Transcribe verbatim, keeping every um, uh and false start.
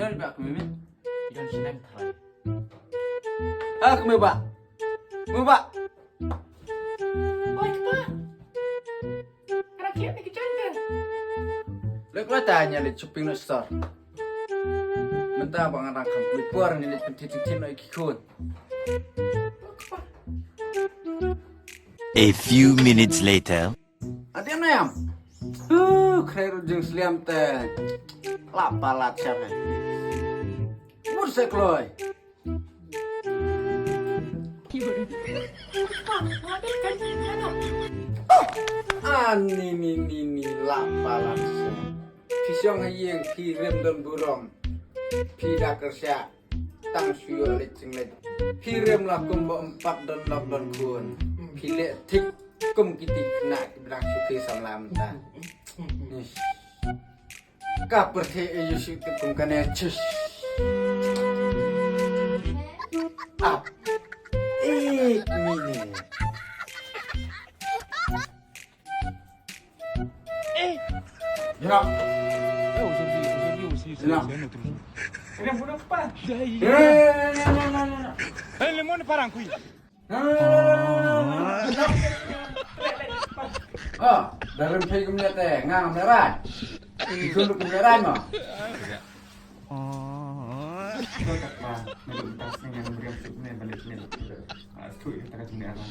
Ba kmie mi. Idan sinem trai. Ah, kmie ba. Kmie ba. Oi, kpa. Kara kiat ni ki jaitan. Lek la ta nya le shopping no store. Mynta ba nga dang kham kmie por ni le pynthit thit no ki khun. A few minutes later. Ati am na yam. Uh, khrei ru jing sliam te. La palat siapa. Mur se kloi. Ani ni ni ni la palat siapa. Phi shong ha ïing phi rem don burom. Phi da kersia. Tang shu ïoh leit jingleit. Phi rem la kum ba ym pat don lok don khun. Phi leh thik kum ki ti khynnah ki ba dang shu khie samla mynta. Ish. Ka pyrthei e ïoh shu tip kum kane. Chish. Ap. Ek minit. Ina. Eh, aujourd'hui, aujourd'hui aussi, c'est, Ina. C'est un autre jour. Ina, bunuh apa? Eh, ina, ina, ina, ina. Eh, le monde part en couille. Ina, ina, ina, ina, ina. Ah, dalam pay kumne te, ngam lerai. Ikut kumne lerai mo. Kau tak ma, menurut tas yang beriam sukne balik ni. Ah, tu yang tak kumne lerai.